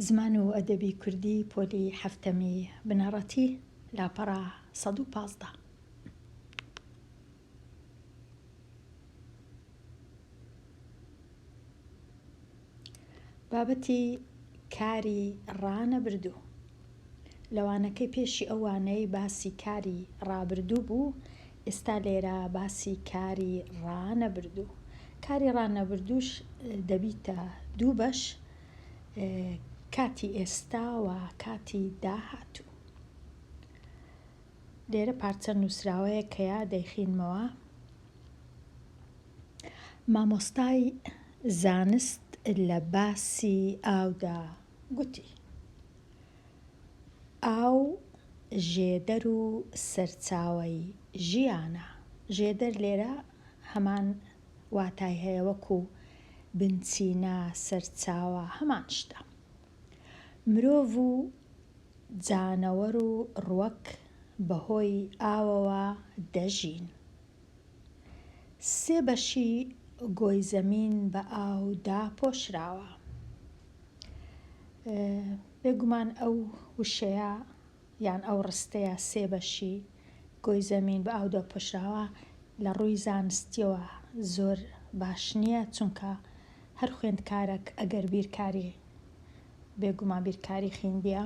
زمان و ئەدەبی کوردی پۆلی حەفتەمی بنەڕەتی لاپەڕە 115. بابەتی کاری ڕانەبردوو. لە وانەکەی پێشی ئەو وانەیەی باسی کاری ڕابردوو بوو، ئێستا لێرە باسی کاری ڕانەبردوو. کاری ڕانەبردووش دەبیتە دوو بەش، کاتی ئێستا و کاتی داهاتوو. لێرە پارچە نووسراوەیەک هەیە دەیخینمەوە. مامۆستای زانست لە باسی ئاودا گوتی، ئاو ژێدەر و سەرچاوەی ژیانە. ژێدەر لێرە هەمان واتای هەیە وەکو بنچینە، سەرچاوە هەمان شتە. مرۆڤ و جانەوەر و ڕوەک بەهۆی ئاوەوە دەژین. سێ بەشی گۆی زەمین بە ئاو داپۆشراوە. بێگومان ئەو وشەیە یان ئەو ڕستەیە سێ بەشی گۆی زەمین بە ئاو داپۆشراوە لە ڕووی زانستیەوە زۆر باش نییە چونکە هەر خوێندکارەک ئەگەر بیرکاری بێگومان بیرکاری خیندیە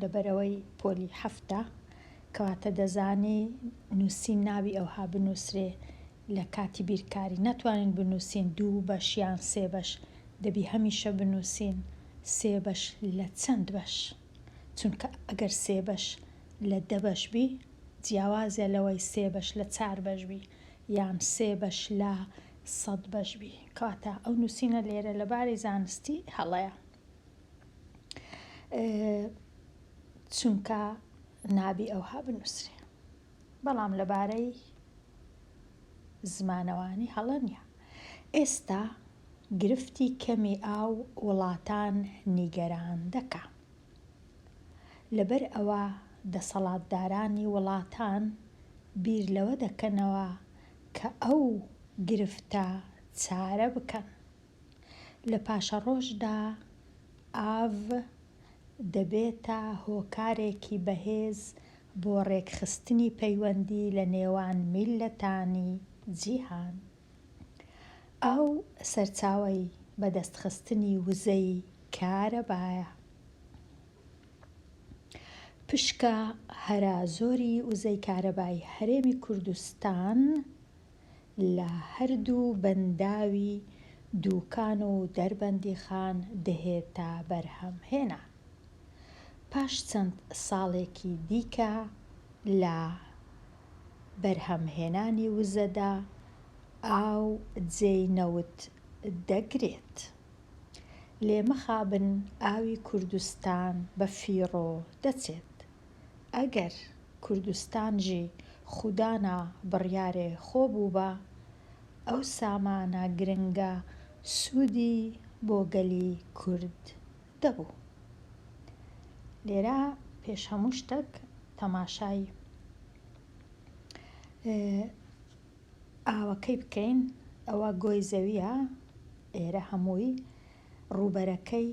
لەبەرئەوەی پۆلی حەفتە کەواتە دەزانی نوسین نابی ئەوها بنوسرێ لە کاتی بیرکاری ناتوانین بنوسین دوو بەش یان سێ بەش دەبی هەمیشە بنوسین سێ بەش لە چەند بەش چونکە ئەگەر سێ بەش لە دە بەش بی جیاوازە لەوەی سێ بەش لە چار بەش بی یان سێ بەش لە سەد بەش بی کەواتە ئەو نوسینە لێرە لەبارەی زانستی هەڵەیە. چونکە نابی ئەوها بنووسرێ. بەڵام لەبارەی زمانەوانی هەڵە نییە. ئێستا گرفتی کەمی ئاو وڵاتان نیگەران دەکا. لەبەر ئەوە دەسەڵاتدارانی وڵاتان بیر لەوە دەکەنەوە کە ئەو گرفتە چارە بکەن. لە پاشەڕۆژدا ئاڤ دەبێتە هۆکارێکی بەهێز بۆ ڕێکخستنی پەیوەندی لە نێوان میللەتانی جیهان. ئاو سەرچاوەی بەدەستخستنی وزەی کارەبایە. پشکە هەرە زۆری وزەی کارەبای هەرێمی کوردستان لە هەردوو بەنداوی دووکان و دەربەندیخان دهێتە بەرهەم هێنان. پاش چەند ساڵێکی دیکە لە بەرهەم هێنانی وزەدا ئاو جێی نەوت دەگرێت. لێ مەخابن ئاوی کوردستان بە فیڕۆ دەچێت. ئەگەر کوردستان ژی خودانا بڕیارێ خۆ بووبا، ئەو سامانە گرنگە سوودی بۆ گەلی کورد دەبوو. لێرە پێش هەموو شتەک تەماشای ئاوەکەی بکەین، ئەوە گۆی زەویە، ئێرە هەمووی ڕووبەرەکەی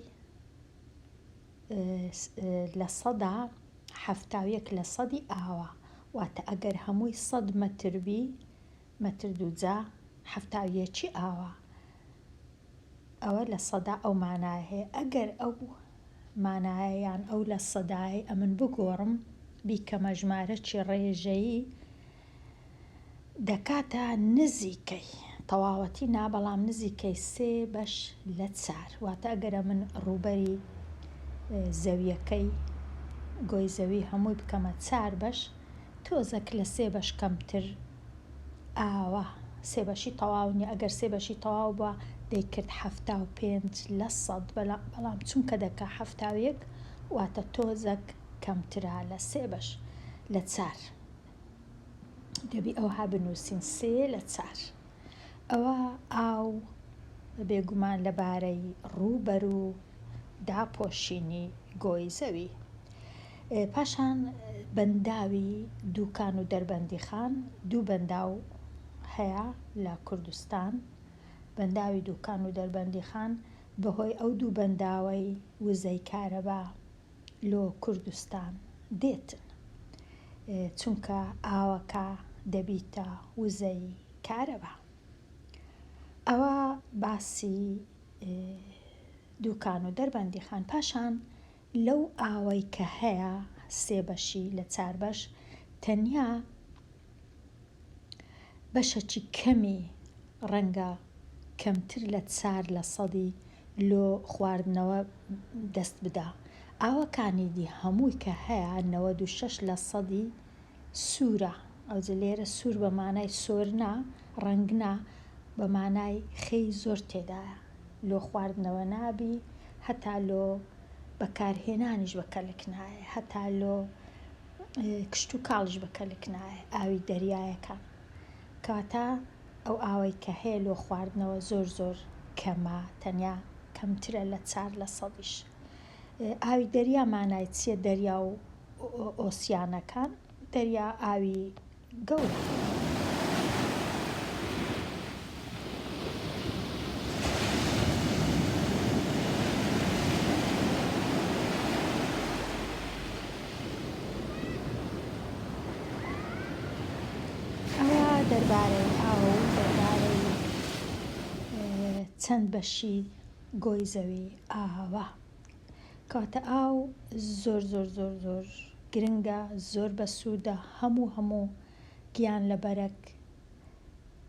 71% لە سەدی ئاوە واتە ئەگەر هەمووی سەد مەتر بی مەتر دووجا حەفتا و یەکی ئاوە ئەوە لە سەدا ئەو مانایە هەیە ئەگەر ئەو مانایە یان ئەو لە سەدایەی ئەمن بگۆڕم بیکەمە ژمارەکی ڕێژەیی دەکاتە نزیکەی، تەواوەتی نا بەڵام نزیکەی سێ بەش لە چار، واتە ئەگەر ئەمن ڕووبەری زەویەکەی گۆی زەوی هەمووی بکەمە چار بەش تۆزەک لە سێ بەش کەمتر ئاوە، سێ بەشی تەواو نیە، ئەگەر سێ بەشی تەواو بوا دەیکرد 75%، بەڵام چونکە دەکا 71 واتە تۆزەک کەمترە لە سێ بەش لە چار. دەبی ئەوها بنووسین سێ لە چار. ئەوە ئاو بێگومان لەبارەی ڕووبەر و داپۆشینی گۆی زەوی. پاشان بەنداوی دووکان و دەربەندیخان، دوو بەنداو هەیە لە کوردستان، بەنداوی دووکان و دەربەندیخان. بەهۆی ئەو دوو بەنداوەی وزەی کارەبا لۆ کوردستان دێتن چونکە ئاوەکە دەبیتە وزەی کارەبا. ئەوە باسی دوکان و دەربەندیخان پاشان لەو ئاوەی کە هەیە سێ بەشی لە چار بەش تەنیا بەشەکی کەمی ڕەنگە کەمتر لە چار لە سەدی لۆ خواردنەوە دەست بدا ئاوەکانی دی هەمووی کە هەیە 96 لە سەدی سوورە ئەوجە لێرە سوور بە مانای سۆر نا ڕەنگ نا بە مانای خێی زۆر تێدایە لۆ خواردنەوە نابی هەتا لۆ بەکارهێنانیش بە کەلک نایە هەتا لۆ کشتوکاڵیش بە کەلک نایە ئاوی دەریایەکان کەواتە ئەو ئاوەی کە هەیە لۆ خواردنەوە زۆر زۆر کەمە تەنیا کەمترە لە چار لە سەدیش ئاوی دەریا مانای چییە دەریا و ئۆسیانەکان دەریا ئاوی گەورە. ئەوە دەربارەی ئاو و دەربارەی چەند بەشی گۆی زەوی ئاوە. کەواتە ئاو زۆر زۆر زۆر زۆر گرنگە زۆر بەسوودە هەموو هەموو گیان لەبەرەک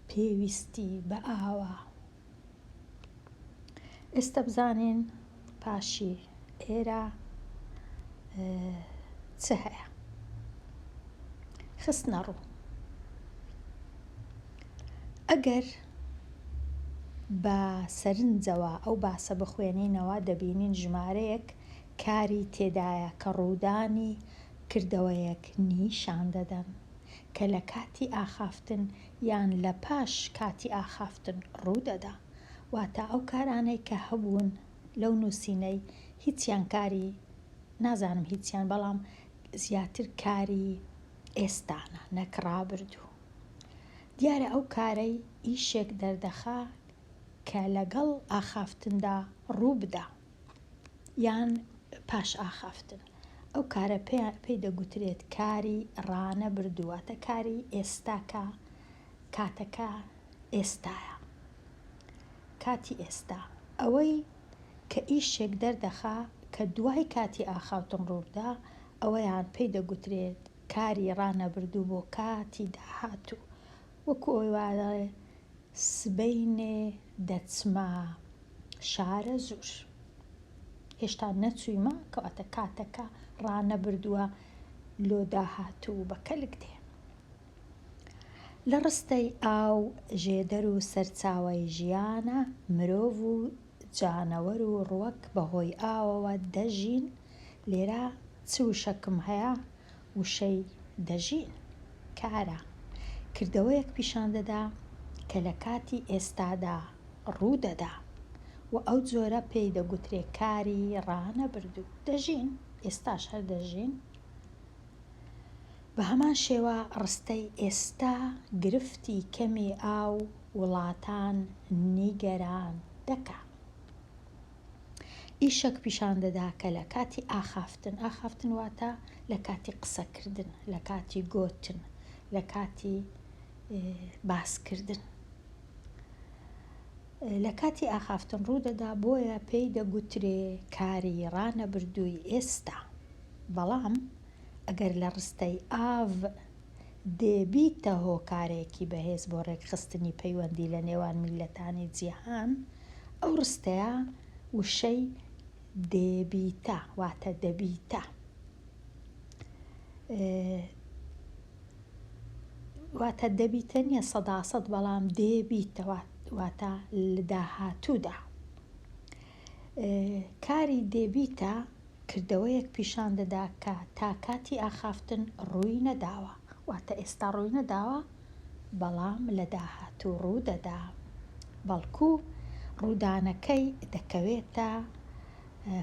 پێویستی بە ئاوە. ئێستا بزانین پاشی ئێرە چ هەیە؟ خستنە ڕوو. ئەگەر بە سەرنجەوە ئەو باسە بخوێنینەوە دەبینین ژمارەیەک کاری تێدایە کە ڕوودانی کردەوەیەک نیشان دەدەن کە لە کاتی ئاخافتن یان لە پاش کاتی ئاخافتن ڕوودەدا. واتە ئەو کارانەی کە هەبوون لەو نووسینەی هیچیان کاری نازانم هیچیان بەڵام زیاتر کاری ئێستانە نەک ڕابردوو. دیارە ئەو کارەی ئیشێک دەردەخا کە لەگەڵ ئاخافتندا ڕووبدا یان پاش ئاخافتن. ئەو کارە پێی دەگوترێت کاری ڕانەبردوو واتە کاری ئێستا کە کاتەکە ئێستایە. کاتی ئێستا. ئەوەی کە ئیشێک دەردەخا کە دوای کاتی ئاخاوتن ڕووبدا ئەوەیان پێی دەگوترێت کاری ڕانەبردوو بۆ کاتی داهاتوو. وەکو ئەوەی وا دەڵێ سبەینێ دەچمە شارەزوور. هێشتا نەچوویمە کەواتە کاتەکە ڕانەبردووە لۆ داهاتوو بە کەلک دێ. لە ڕستەی ئاو ژێدەر و سەرچاوەی ژیانە، مرۆڤ و جانەوەر و ڕوەک بە هۆی ئاوەوە دەژین، لێرە چ وشەکم هەیە؟ وشەی دەژین کارە، کردەوەیەک پیشان دەدا کە لە کاتی ئێستادا ڕوو دەدا و ئەو جۆرە پێی دەگوترێ کاری ڕانەبردوو. دەژین، ئێستاش هەر دەژین. بە هەمان شێوە ڕستەی ئێستا گرفتی کەمی ئاو وڵاتان نیگەران دەکا. ئیشەک پیشان دەدا کە لە کاتی ئاخافتن، ئاخافتن واتە لە کاتی قسەکردن، لە کاتی گۆتن، لە کاتی باسکردن. لە کاتی ئاخافتن ڕوودەدا بۆیە پێی دەگوترێ کاری ڕانەبردووی ئێستا. بەڵام ئەگەر لە ڕستەی ئاڤ دێبیتە هۆکارێکی بەهێز بۆ ڕێکخستنی پەیوەندی لە نێوان میللەتانی جیهان، ئەو ڕستەیە وشەی دێبیتە واتە دەبیتە واتە دەبیتە نییە سەداسەد بەڵام دێبیتە واتە لە داهاتوودا کاری دێبیتە کردەوەیەک پیشان دەدا کە تا کاتی ئاخافتن ڕووی نەداوە، واتە ئێستا ڕووی نەداوە بەڵام لە داهاتوو ڕوو دەدا، بەڵکو ڕوودانەکەی دەکەوێتە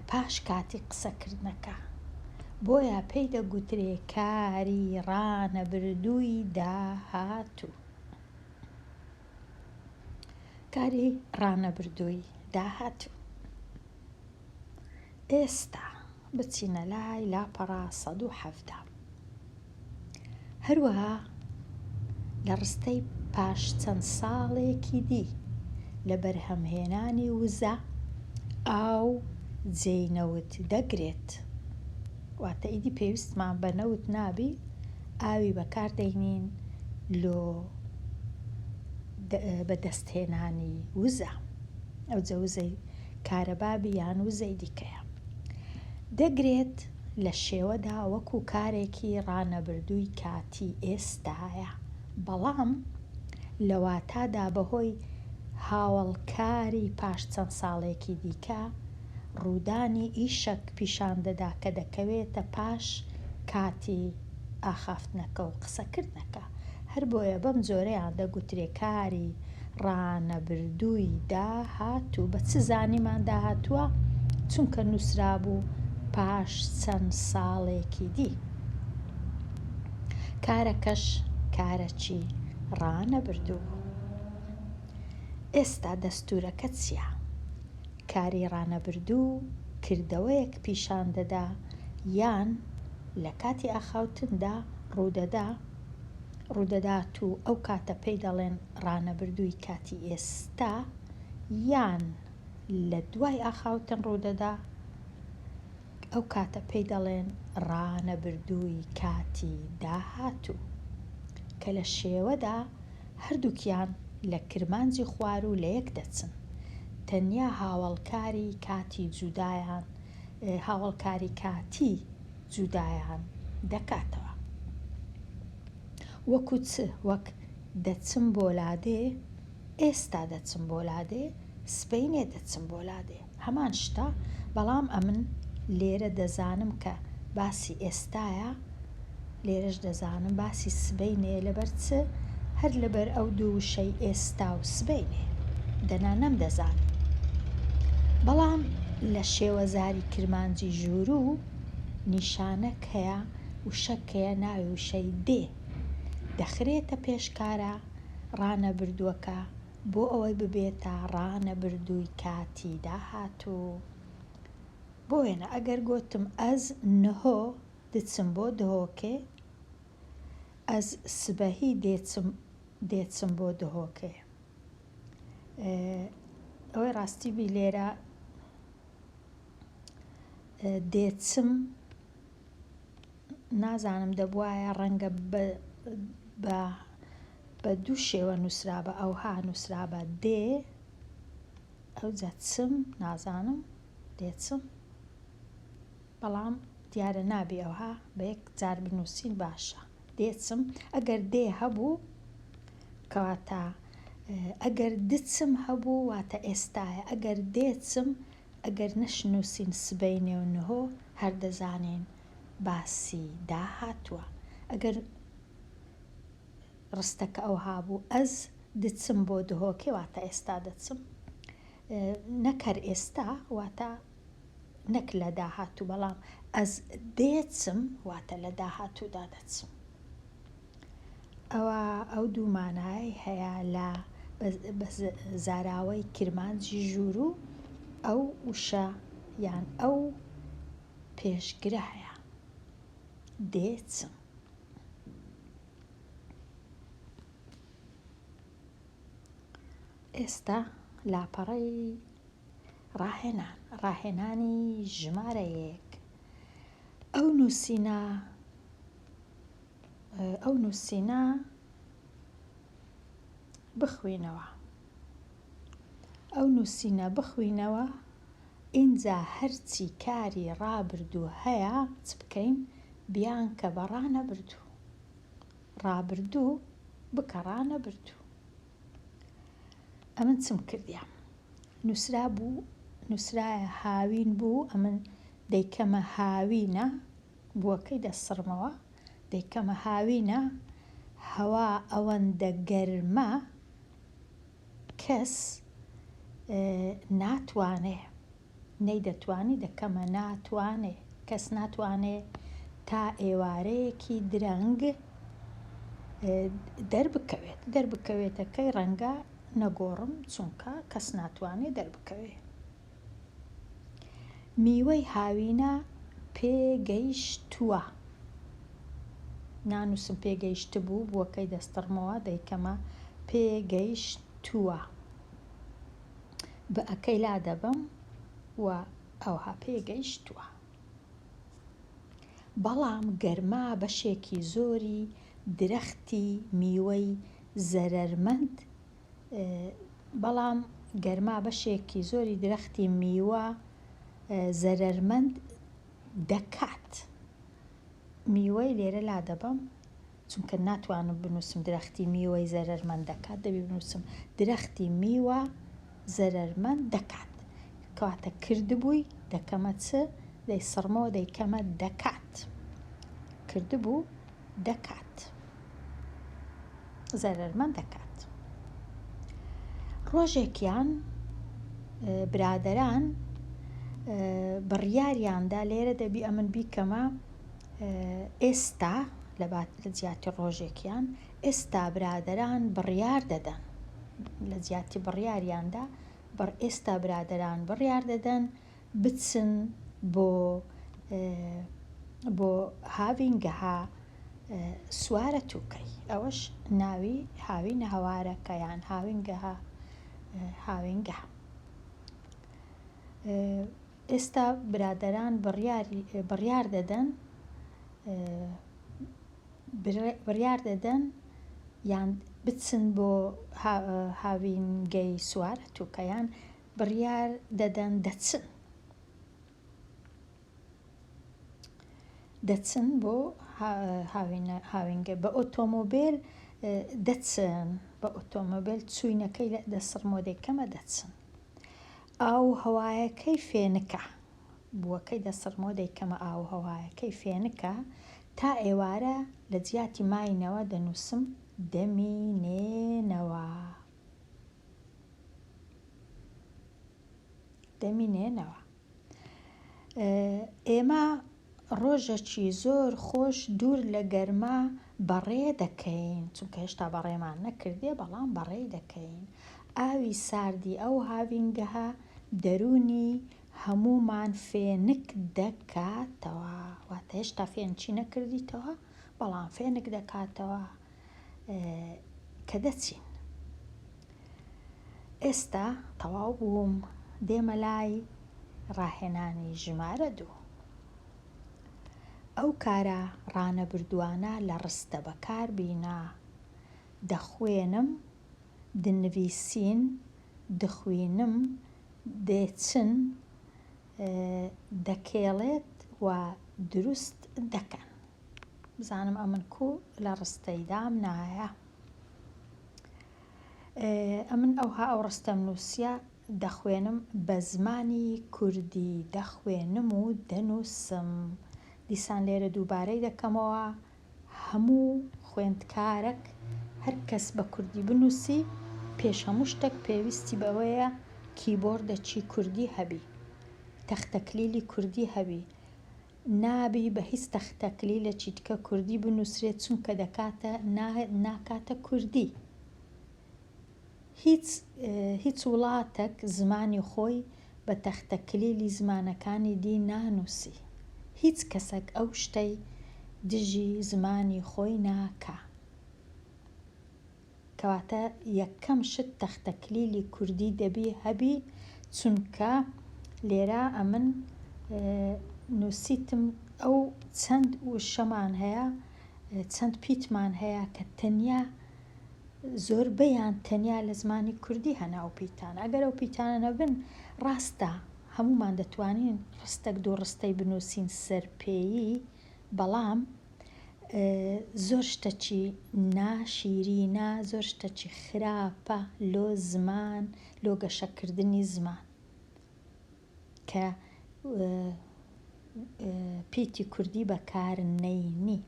پاش کاتی قسەکردنەکە، بۆیە پێی دەگوترێ کاری ڕانەبردووی داهاتوو. کاری ڕانەبردووی داهاتوو. ئێستا بچینە لای لاپەڕە 117. هەروەها لە ڕستەی پاش چەند ساڵێکی دی لە بەرهەمهێنانی وزە، ئاو جێی نەوت دەگرێت. واتە ئیدی پێویستمان بە نەوت نابی، ئاوی بەکار دەینین لۆ بەدەستهێنانی وزە. ئەوجە وزەی کارەبا بی یان وزەی دیکەیە. دەگرێت لە شێوەدا وەکو کارێکی ڕانەبردووی کاتی ئێستایە، بەڵام لە واتادا بەهۆی هاوەڵکاری پاش چەند ساڵێکی دیکە ڕوودانی ئیشەک پیشان دەدا کە دەکەوێتە پاش کاتی ئاخافتنەکە و قسەکردنەکە. هەر بۆیە بەم جۆرەیان دەگوترێ کاری ڕانەبردووی داهاتوو. بە چ زانیمان داهاتووە؟ چونکە نووسرابوو پاش چەند ساڵێکی دی. کارەکەش کارەکی ڕانەبردوو بوو. ئێستا دەستوورەکە چییە؟ کاری ڕانەبردوو کردەوەیەک پیشان دەدا یان لە کاتی ئاخاوتندا ڕوودەدا، ڕوودەدات و ئەو کاتە پێی دەڵێن ڕانەبردووی کاتی ئێستا یان لە دوای ئاخاوتن ڕوودەدا ئەو کاتە پێی دەڵێن ڕانەبردووی کاتی داهاتوو کە لە شێوەدا هەردووکیان لە کرمانجی خواروو لە یەک دەچن تەنیا هاوەڵکاری کاتی جودایان هاوەڵکاری کاتی جودایان دەکاتەوە. وەکو چ؟ وەک، دەچم بۆ لادێ، ئێستا دەچم بۆ لادێ، سبەینێ دەچم بۆ لادێ. هەمان شتە، بەڵام ئەمن لێرە دەزانم کە باسی ئێستایە، لێرەش دەزانم باسی سبەینێیە لەبەر چ؟ هەر لەبەر ئەو دوو وشەی ئێستا و سبەینێ. دەنا نەمدەزانی. بەڵام لە شێوەزاری کرمانجی ژووروو نیشانەک هەیە وشەک هەیە ناوی وشەی دێ دەخرێتە پێش کارە ڕانەبردووەکە بۆ ئەوەی ببێتە ڕانەبردووی کاتی داهاتوو. بۆ وێنە ئەگەر گۆتم ئەز نهۆ دچم بۆ دهۆکێ، ئەز سبەهی دێچم دێچم بۆ دهۆکێ. ئەوەی ڕاستی بی لێرە دێچم نازانم دەبوایە ڕەنگە بە بە بە دوو شێوە نووسرابا ئەوها نووسرابا دێ ئەوجا چم نازانم دێچم بەڵام دیارە نابێ ئەوها بە یەک جار بنووسین باشە دێچم ئەگەر دێ هەبوو کەواتە ئەگەر دچم هەبوو واتە ئێستایە ئەگەر دێچم ئەگەر نەشنووسین سبەینێ و نهۆ هەر دەزانین باسی داهاتووە ئەگەر ڕستەکە ئەوها بوو ئەز دچم بۆ دهۆکێ واتە ئێستا دەچم نەک هەر ئێستا واتە نەک لە داهاتوو بەڵام ئەز دێچم واتە لە داهاتوودا دەچم ئەوە ئەو دوو مانایەی هەیە لە بە زاراوەی کرمانجی ژووروو ئەو وشە یان ئەو پێشگرە هەیە دێچم. ئێستا لاپەڕەی ڕاهێنان، ڕاهێنانی ژمارە یەک، ئەو نووسینە ئەو نووسینە بخوینەوە ئەو نووسینە بخوینەوە ئینجا هەرچی کاری ڕابردوو هەیە چ بکەین بیانکە بە ڕانەبردوو ڕابردوو بکە ڕانەبردوو ئەمن چم کردیە نووسرابوو نووسرایە هاوین بوو ئەمن دەیکەمە هاوینە بووەکەی دەسڕمەوە دەیکەمە هاوینە هەوا ئەوەندە گەرمە کەس ناتوانێ نەیدەتوانی دەکەمە ناتوانێ کەس ناتوانێ تا ئێوارەیەکی درەنگ دەربکەوێت دەربکەوێتەکەی ڕەنگە نەگۆڕم چونکە کەس ناتوانێ دەربکەوێ. میوەی هاوینە پێگەیشتووە. نانووسم پێگەیشتبوو، بووەکەی دەستڕمەوە دەیکەمە پێگەیشتووە. بئەکەی لادەبەم و ئەوها پێگەیشتووە. بەڵام گەرما بەشێکی زۆری درەختی میوەی زەرەرمەند بەڵام گەرما بەشێکی زۆری درەختی میوە زەرەرمەند دەکات. میوەی لێرە لادەبەم چونکە ناتوانم بنووسم درەختی میوەی زەرەرمەند دەکات دەبی بنووسم درەختی میوە زەرەرمەند دەکات کەواتە کردبووی دەکەمە چ دەیسڕمەوە دەیکەمە دەکات کردبوو دەکات زەرەرمەند دەکات ڕۆژێکیان برادەران بڕیاریاندا لێرە دەبی ئەمن بیکەمە ئێستا لە جیاتی ڕۆژێکیان ئێستا برادەران بڕیار دەدەن لە جیاتی بڕیاریاندا بڕ ئێستا برادەران بڕیار دەدەن بچن بۆ بۆ هاوینگەها سوارە توکەی ئەوەش ناوی هاوینەهەوارەکە یان هاوینگەها هاوینگە ئێستا برادەران بڕیاری بڕیار دەدەن بڕیار دەدەن یان بچن بۆ هاوینگەی سوارە توکە یان بڕیار دەدەن دەچن دەچن بۆ هاوینگە بە ئۆتۆمۆبێل دەچن بە ئۆتۆمۆبێل چوینەکەی دەسڕمەوە دەیکەمە دەچن ئاو هەوایەکەی فێنکە بووەکەی دەسڕمەوە دەیکەمە ئاو هەوایەکەی فێنکە تا ئێوارە لە جیاتی ماینەوە دەنووسم دەمینێنەوە. دەمینێنەوە. ئێمە ڕۆژەکی زۆر خۆش دوور لە گەرما بەڕێ دەکەین، چونکە هێشتا بەڕێمان نەکردیە بەڵام بەڕێی دەکەین. ئاوی ساردی ئەو هاوینگەهە دەروونی هەموومان فێنک دەکاتەوە. واتە هێشتا فێنکی نەکردیتەوە بەڵام فێنک دەکاتەوە. کە دەچین. ئێستا تەواو بووم دێمە لای ڕاهێنانی ژمارە دوو. ئەو کارە ڕانەبردووانە لە ڕستە بەکار بینە، دەخوێنم، دنڤیسین، دخوینم، دێچن، دەکێڵێت و دروست دەکەن. بزانم ئەمن کو لە ڕستەی دام نایە. ئەمن ئەوها ئەو ڕستەم نووسیە دەخوێنم بە زمانی کوردی دەخوێنم و دەنووسم. دیسان لێرە دووبارەی دەکەمەوە هەموو خوێندکارەک هەر کەس بە کوردی بنووسی پێش هەموو شتەک پێویستی بەوەیە کیبۆردەکی کوردی هەبی تەختەکلیلی کوردی هەبی نابی بە هیچ تەختەکلیلەکی دیکە کوردی بنووسرێت چونکە دەکاتە ناکاتە کوردی. هیچ هیچ وڵاتەک زمانی خۆی بە تەختەکلیلی زمانەکانی دی نانووسی. هیچ کەسەک ئەو شتەی دژی زمانی خۆی ناکا. کەواتە یەکەم شت تەختە کلیلی کوردی دەبی هەبی چونکە لێرە ئەمن نوسیتم ئەو چەند وشەمان هەیە چەند پیتمان هەیە کە تەنیا زۆربەیان تەنیا لە زمانی کوردی هەن ئەو پیتانە ئەگەر ئەو پیتانە نەبن ڕاستە هەموومان دەتوانین ڕستەک دوو ڕستەی بنووسین سەرپێیی بەڵام زۆر شتەکی نا شیرینە زۆر شتەکی خراپە لۆ زمان لۆ گەشەکردنی زمان کە پیتی کوردی بەکار نەینی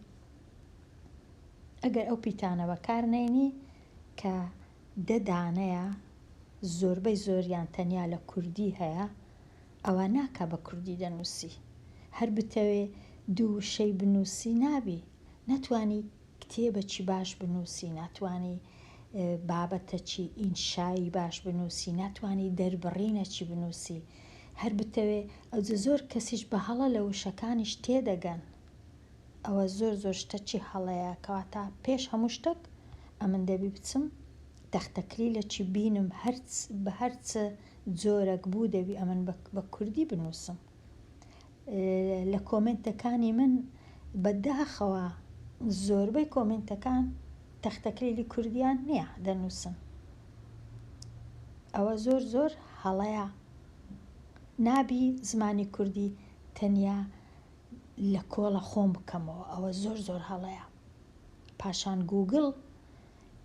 ئەگەر ئەو پیتانە بەکار نەینی کە دە دانەیە زۆربەی زۆریان تەنیا لە کوردی هەیە ئەوە ناکا بە کوردی دەنووسی هەر بتەوێ دوو وشەی بنووسی نابی ناتوانی کتێبەکی باش بنووسی ناتوانی بابەتەکی ئینشایی باش بنووسی ناتوانی دەربڕینەکی بنووسی. هەر بتەوێ ئەوجە زۆر کەسیش بە هەڵە لە وشەکانیش تێدەگەن ئەوە زۆر زۆر شتەکی هەڵەیە کەواتە پێش هەموو شتەک ئەمن دەبی بچم تەختەکلیلەکی بینم هەر بە هەر چ جۆرەک بوو دەبی ئەمن بە کوردی بنووسم لە کۆمێنتەکانی من بە داخەوە زۆربەی کۆمێنتەکان تەختەکلیلی کوردیان نییە دەنووسن ئەوە زۆر زۆر هەڵەیە نابی زمانی کوردی تەنیا لە کۆڵە خۆم بکەمەوە ئەوە زۆر زۆر هەڵەیە پاشان گوگڵ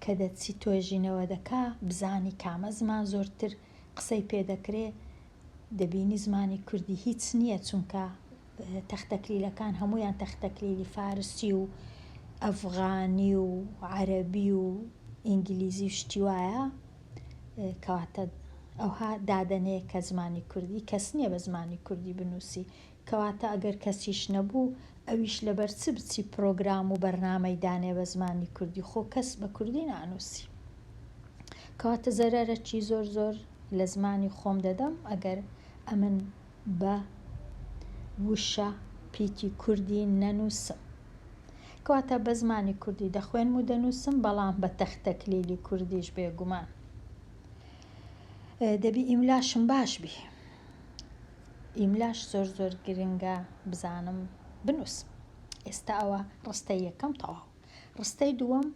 کە دەچی تۆێژینەوە دەکا بزانی کامە زمان زۆرتر قسەی پێ دەکرێ دەبینی زمانی کوردی هیچ نییە چونکە تەختەکلیلەکان هەموویان تەختەکلیلی فارسی و ئەفغانی و عەرەبی و ئینگلیزی و شتی وایە کەواتە ئەوها دادەنێ کە زمانی کوردی کەس نییە بە زمانی کوردی بنووسی کەواتە ئەگەر کەسیش نەبوو ئەویش لەبەر چ بچی پرۆگرام و بەرنامەی دانێ بە زمانی کوردی خۆ کەس بە کوردی نانووسی کەواتە زەرەرەکی زۆر زۆر لە زمانی خۆم دەدەم ئەگەر ئەمن بە وشە پیتی کوردی نەنووسم. کەواتە بە زمانی کوردی دەخوێنم و دەنووسم بەڵام بە تەختەکلیلی کوردیش بێگومان. دەبی ئیملاشم باش بی. ئیملاش زۆر زۆر گرنگە بزانم بنووسم. ئێستا ئەوە ڕستەی یەکەم تەواو. ڕستەی دووەم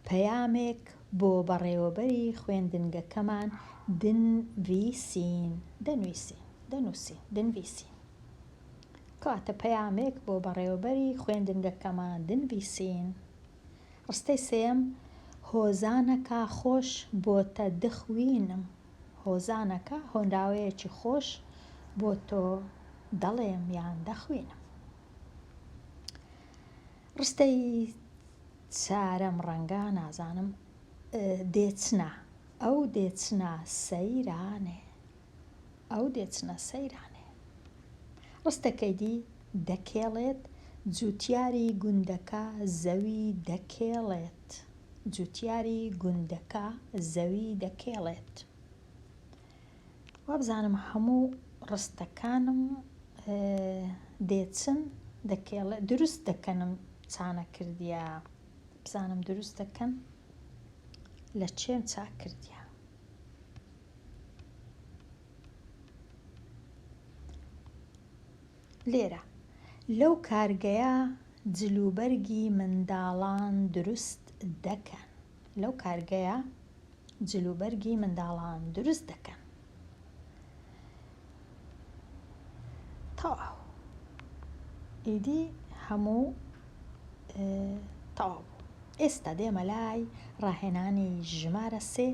پەیامێک بۆ بەڕێوەبەری خوێندنگەکەمان دنڤیسین، دەنویسین، دەنووسین، دنڤیسین. کەواتە پەیامێک بۆ بەڕێوەبەری خوێندنگەکەمان دنڤیسین. ڕستەی سێیەم، هۆزانەکە خۆش بۆتە دخوینم. هۆزانەکە هۆنراوەیەکی خۆش بۆ تۆ دەڵێم یان دەخوینم. ڕستەی چارەم ڕەنگە نازانم دێچنە ئەو دێچنە سەیرانێ ئەو دێچنە سەیرانێ ڕستەکەی دی دەکێڵێت جوتیاری گوندەکە زەوی دەکێڵێت جوتیاری گوندەکە زەوی دەکێڵێت وابزانم هەموو ڕستەکانم دێچن دەکێڵێ دروست دەکەنم چانە کردیە بزانم دروست دەکەن لە چێم چاک کردیە. لێرە لەو کارگەیە جلوبەرگی منداڵان دروست دەکەن لەو کارگەیە جلوبەرگی منداڵان دروست دەکەن. تەواو ئیدی هەموو تەواو بوو. ئێستا دێمە لای ڕاهێنانی ژمارە سێ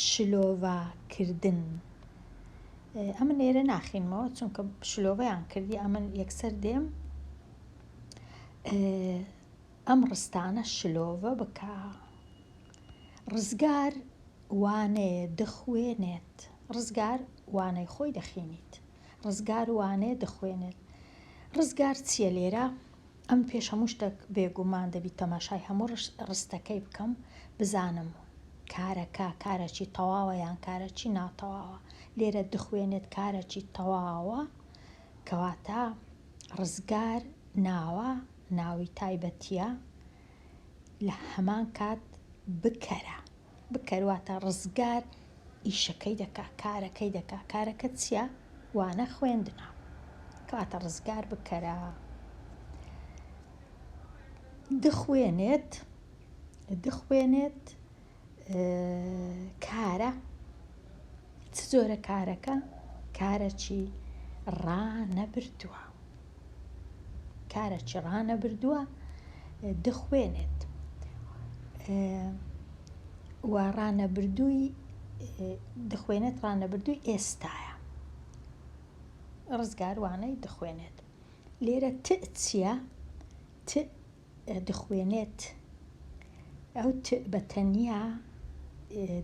شلۆڤە کردن. ئەمن لێرە ناخینمەوە چونکە شلۆڤەیان کردی ئەمن یەکسەر دێم ئەم ڕستانە شلۆڤە بکە. ڕزگار وانێ دخوێنێت. ڕزگار وانەی خۆی دەخینیت. ڕزگار وانێ دخوێنێت. ڕزگار چییە لێرە؟ ئەم پێش هەموو شتێک بێگومان دەبی تەماشای هەموو ڕستەکەی بکەم بزانم کارەکە کارەکی تەواوە یان کارەکی ناتەواوە. لێرە دخوێنێت کارەکی تەواوە کەواتە ڕزگار ناوە ناوی تایبەتیە لە هەمان کات بکەرە بکەر واتە ڕزگار ئیشەکەی دەکا کارەکەی دەکا کارەکە چیە وانە خوێندنە کەواتە ڕزگار بکەرە دخوێنێت دخوێنێت کارە چ جۆرە کارەکە کارەکی ڕانەبردووە کارەکی ڕانەبردووە دخوێنێت و ڕانەبردووی دخوێنێت ڕانەبردووی ئێستایە ڕزگار وانەی دخوێنێت لێرە ت چییە ت دخوێنێت ئەو ت بە تەنیا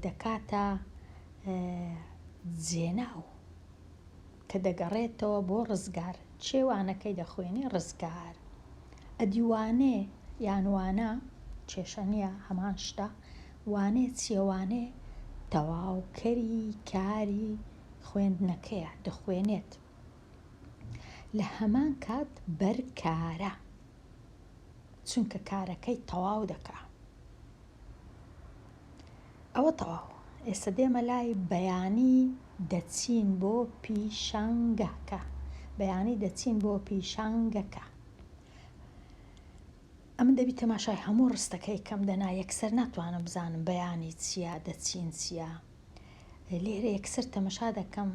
دەکاتە جێناو کە دەگەڕێتەوە بۆ ڕزگار کێ وانەکەی دەخوێنێ ڕزگار ئەدی وانێ یان وانە کێشە نییە هەمان شتە وانێ چییە وانێ تەواوکەری کاری خوێندنەکەیە دەخوێنێت. لە هەمان کات بەرکارە چونکە کارەکەی تەواو دەکا. ئەوە تەواو ئێستا دێمە لای بەیانی دەچین بۆ پیشانگەکە بەیانی دەچین بۆ پیشانگەکە ئەمن دەبی تەماشای هەموو ڕستەکەی کەم دەنا یەکسەر ناتوانم بزانم بەیانی چییە دەچین چییە لێرە یەکسەر تەمەشا دەکەم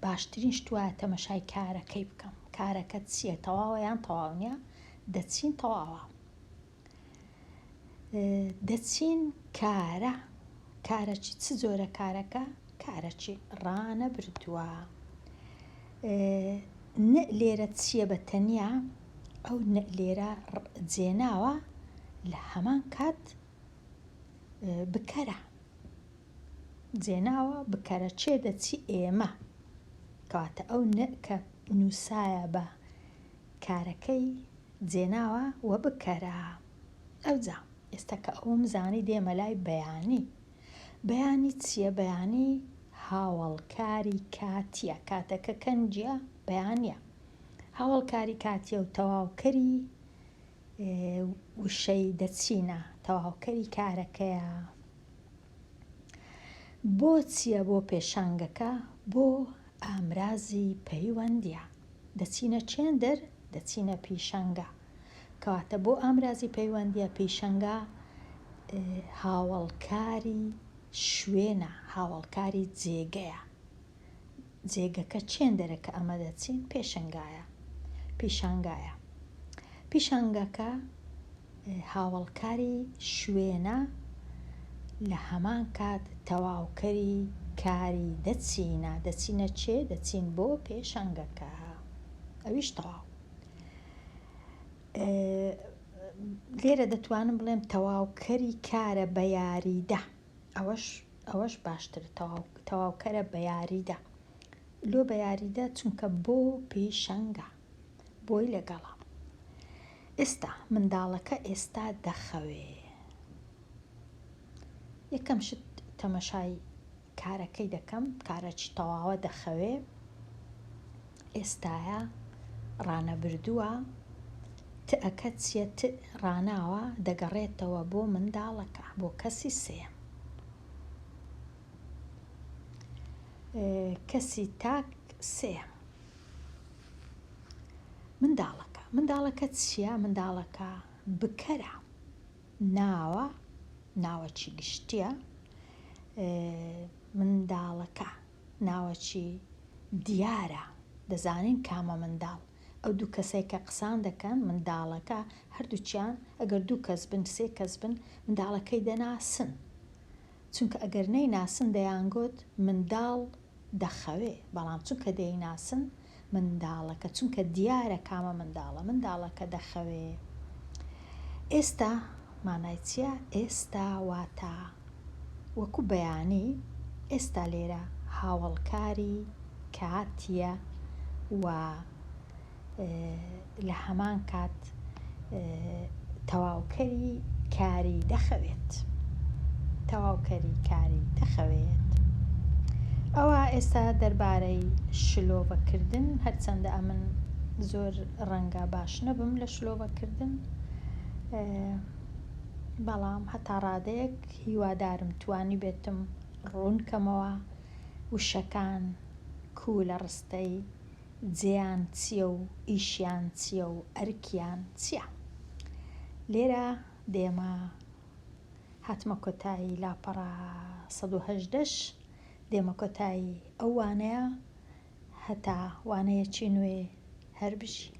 باشترین شت وایە تەمەشای کارەکەی بکەم کارەکە چییە تەواوە یان تەواو نییە دەچین تەواوە دەچین کارە کارەکی چ جۆرە کارەکە کارەکی ڕانەبردووە نە لێرە چییە بە تەنیا ئەو نە لێرە جێناوە لە هەمان کات بکەرە جێناوە بکەرە چێ دەچی ئێمە کەواتە ئەو نە کە نووسایە بە کارەکەی جێناوە وە بکەرە ئەوجا ئێستا کە ئەوم زانی دێمە لای بەیانی بەیانی چییە بەیانی هاوەڵکاری کاتیە کاتەکە کەنجیە بەیانە هاوەڵکاری کاتیە و تەواوکەری وشەی دەچینە تەواوکەری کارەکەیە بۆ چییە بۆ پێشانگەکە بۆ ئامرازی پەیوەندیە دەچینە چێندەر دەچینە پیشەنگا کەواتە بۆ ئامرازی پەیوەندیە پیشەنگا هاوەڵکاری شوێنە هاوەڵکاری جێگەیە جێگەکە چێندەرە کە ئەمە دەچین پێشەنگایە پیشانگایە پیشانگاکە هاوەڵکاری شوێنە لە هەمان کات تەواوکەری کاری دەچینە دەچینە چێ دەچین بۆ پێشانگەکە ئەویش تەواو لێرە دەتوانم بڵێم تەواوکەری کارە بە یاریدە ئەوەش ئەوەش باشتر تەواوکەرە بە یاریدە لۆ بە یاریدە چونکە بۆ پێشەنگە بۆی لەگەڵە ئێستا منداڵەکە ئێستا دەخەوێ یەکەم شت تەمەشای کارەکەی دەکەم کارەکی تەواوە دەخەوێ ئێستاە ڕانەبردووە تئەکە چیە ت ڕاناوە دەگەڕێتەوە بۆ منداڵەکە بۆ کەسی سێیەم کەسی تاک سێیەم منداڵەکە منداڵەکە چییە منداڵەکە بکەرە ناوە ناوەکی گشتیە منداڵەکە ناوەکی دیارە دەزانین کامە منداڵ ئەو دوو کەسەی کە قسان دەکەن منداڵەکە هەردووکیان ئەگەر دوو کەس بن سێ کەس بن منداڵەکەی دەناسن چونکە ئەگەر نەیناسن دەیانگوت منداڵ دەخەوێ بەڵام چونکە دەیناسن منداڵەکە چونکە دیارە کامە منداڵە منداڵەکە دەخەوێ ئێستا مانای چیە ئێستا واتا وەکو بەیانی ئێستا لێرە هاوەڵکاری کاتیە و لە هەمان کات تەواوکەری کاری دەخەوێت تەواوکەری کاری دەخەوێت ئەوە ئێستا دەربارەی شلۆڤەکردن هەرچەندە ئەمن زۆر ڕەنگە باش نەبم لە شلۆڤەکردن بەڵام هەتا ڕادەیەک هیوادارم توانی بێتم ڕوون کەمەوە وشەکان کوو لە ڕستەی جێیان چیە و ئیشیان چیە و ئەرکیان چیە. لێرە دێمە هاتمە کۆتایی لاپەڕە 118 ش دێمە کۆتایی ئەو وانەیە هەتا وانەیەکی نوێ هەر بژی.